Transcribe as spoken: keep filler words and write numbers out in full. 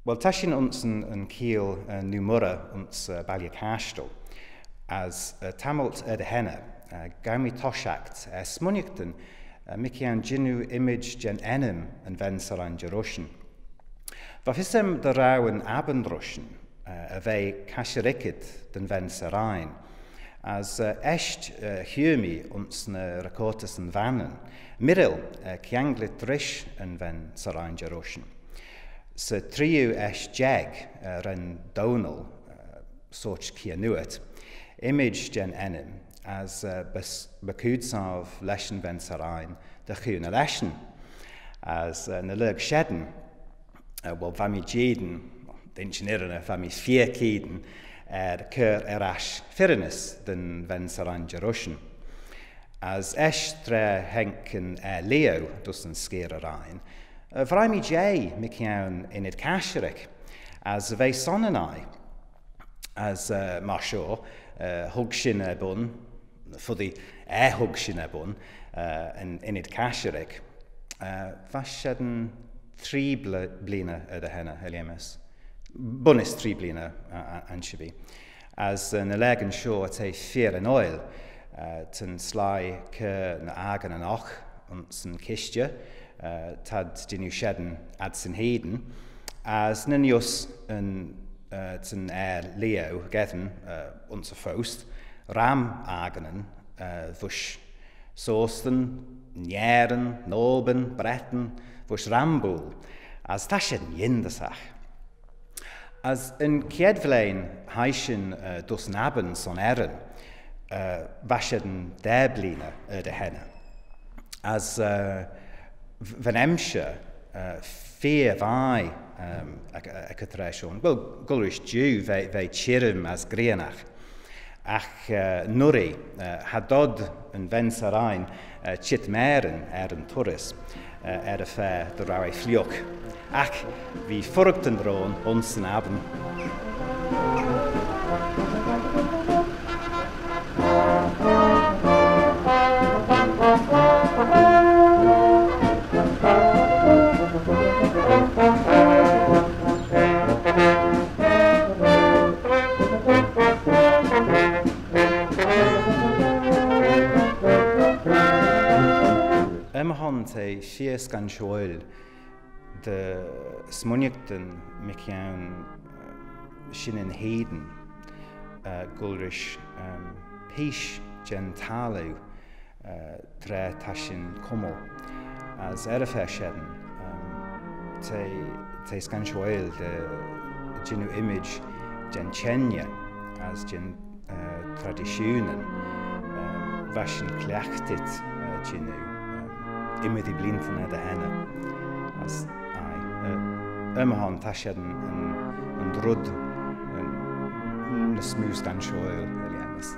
Well, ta shin ayns yn, yn cheeill, eh, New Murrey ayns, eh, Balley Cashtal. As, eh, tammylt er dy henney, eh, ghow mee toshiaght er smooinaghtyn, eh, mychione jannoo ymmyd jeh'n ennym yn ven-syrine jerroin. Va fys aym dy row yn Abin Roshan, eh, er ve casherickey da'n ven-syrine. As, eh, eisht, eh, hug mee ayns ny recortyssyn Vannin, mirril, eh, kianglit rish yn ven-syrine jerroin. Sy treeau eisht jeig, eh, ren Donal, eh, sorçh kiannoort, ymmyd jeh'n ennym, as, eh, bes-, by chooid soie lesh yn ven-syrine dy chooiney eshyn. As, eh, ny lurg shen, eh, well, va mee jeeaghyn, dinsh yn irriney, va mee feer keeaghyn, er cur er ash firrinys da'n ven-syrine jerroin. As eisht tra haink yn aer-lhieu dys yn skeerey rheynn, eh, vrie mee jeh mychione ynnyd casherick, as v'eh son yn aile. As, eh, myr shoh, eh, hug shin er bun, foddee, eh, hug shin er bun, eh, yn ynnyd casherick. Eh, va shen tree bl-, bleeaney er dy henney, er lhieem's. Bunnys tree bleeaney, eh, eh, ansherbee. As, eh, ny lurgan shoh t'eh feer annoil, eh, ta'n sleih cur ny accanyn oc ayns yn kishtey, eh, t'ad jannoo shen adsyn hene, as nyn uss yn, eh, ta'n aer-lhieu geddyn, eh, ayns y phost, ram accanyn, eh, veih Sostyn, Nerin, Nalbin, Bretin, veih ram bwoaill, as ta shen yindyssagh. As yn chied vlein hie shin, eh, dys Nabin son Erin, eh, va shen daa bleeaney er dy henney. As, eh, v-, va'n emshir, eh, feer vie, ehm, ec, ec y traa shoh. Well, goll rish Jee, v'eh, v'eh çhirrym as grianagh. Agh, eh, ny urree, eh, cha dod yn ven-syrine, eh, çheet marin er yn turrys, eh, er y fa dy row eh fliugh. Agh v'eh fuirraghtyn roin ayns yn Abin. Aym hon t'eh feer scanshoil dy smooinaghtyn mychione, eh, shin yn hene, eh, goll rish, ehm, peesh jeh'n taggloo, eh, tra ta shin cummal. As er y fa shen, ehm, t'eh, t'eh scanshoil dy jannoo ymmyd jeh'n çhengey as jeh'n, eh, tradishoonyn, eh, va shin cliaghtit, eh, jannoo, eh, ymmodee bleeantyn er dy henney. As, aye, eh, aym hon ta shen yn, yn, yn red, yn, ny smoo scanshoil, er lhieem's.